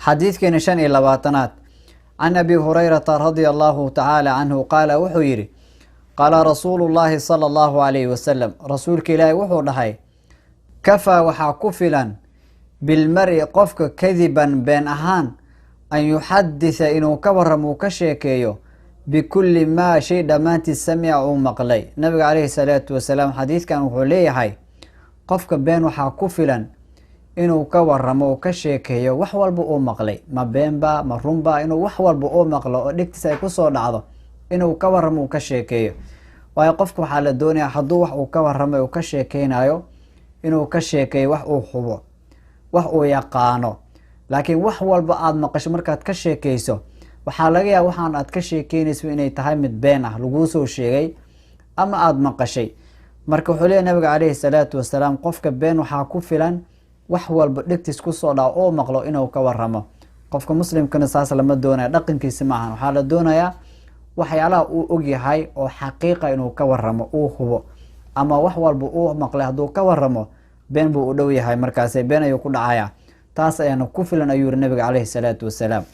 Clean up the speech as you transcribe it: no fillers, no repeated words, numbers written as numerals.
Xadiidkeena 25aad: Can Abi Hurayrata radia Allahu tacaala canhu qaala, wuxuu yidhi: Qaala rasuulu llaahi sala Allahu calayhi wasalam, rasuulka Ilaahi wuxuu dhahay: Kafaa, waxaa ku filan, bilmari, qofka, kadiban, been ahaan, an yuxaditha, inuu ka waramo, uu ka sheekeeyo, bikulli maa, shay dhammaantiis, samica, uu maqlay. Nabiga calayhi salaatu wasalaam xadiidkan wuxuu leeyahay: qofka been waxaa ku filan inuu ka waramo, uu ka sheekeeyo wax walba uu maqlay. Ma beenba, ma runba? Inuu wax walba uu maqlo oo dhegtiisa ay kusoo dhacdo inuu ka waramo, uu ka sheekeeyo. Waayo, qofka waxaa la doonaya hadduu wax uu ka waramay, uu ka sheekeynayo, inuu ka sheekeeyo wax uu hubo, wax uu yaqaano. Laakiin wax walba aada maqasho markaad ka sheekeyso, waxaa laga yaaba waxaan aad ka sheekeynayso inay tahay mid been ah, laguu soo sheegay ama aada maqashay. Marka wuxuu leeyahy nabiga calayhi salaatu wasalaam: qofka been waxaa ku filan wax walba dhegtiis kusoo dhaco oo maqlo inuu ka waramo. Qofka muslimkana saas lama doonaya, dhaqankiisa maahan. Waxaa la doonayaa waxyaalaha uu ogyahay oo xaqiiqa inuu ka waramo, uu hubo. Ama wax walba uu maqlay hadduu ka waramo, been buu u dhow yahay, markaas been ayuu ku dhacaya. Taas ayaana ku filan, ayuu yiri nabiga calayhi salaatu wasalaam.